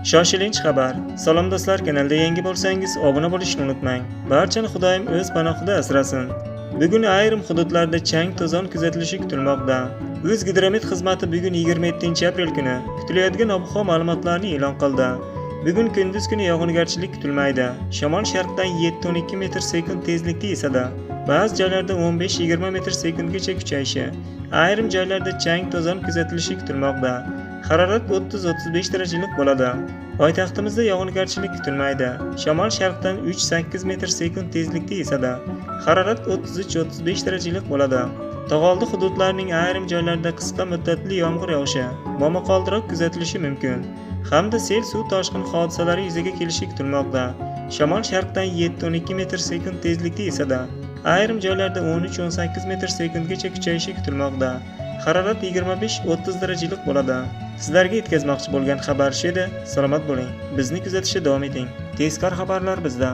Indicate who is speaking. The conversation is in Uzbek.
Speaker 1: Shoshilinch xabar. Salom do'stlar, kanalda yangi bo'lsangiz, obuna bo'lishni unutmang. Barchani Xudoyim o'z panohida asrasin. Bugun ayrim hududlarda chang to'zon kuzatilishi kutilmoqda. O'zgidromet xizmati bugun 27-aprel kuni kutilayotgan ob-havo ma'lumotlarini e'lon qildi. Bugun kunduz kuni yog'ingarchilik kutilmaydi. Shamol sharqdan 7-12 metr sekund tezlikda esadi. Ba'zi joylarda 15-20 metr sekundgacha kuchayishi, ayrim joylarda chang to'zon kuzatilishi kutilmoqda. Harorat 30-35 daraja iliq bo'ladi. Poytaxtimizda yog'ingarchilik kutilmaydi. Shamol sharqdan 3-8 metr sekund tezlikda esadi. Harorat 33-35 daraja iliq bo'ladi. Tog'oldi hududlarning ayrim joylarida qisqa muddatli yomg'ir yog'ishi, momaqaldiroq kuzatilishi mumkin. Hamda sel suv toshqin hodisalari yuzaga kelishi kutilmoqda. Shamol sharqdan 7-12 metr sekund tezlikda esadi. Ayrim joylarda 13-18 metr sekundgacha kuchayishi kutilmoqda. Harorat 25-30 daraja iliq bo'ladi. Sizlarga yetkazmoqchi bo'lgan xabar shu edi. Salomat bo'ling. Bizni kuzatishda davom eting. Tezkor xabarlar bizda.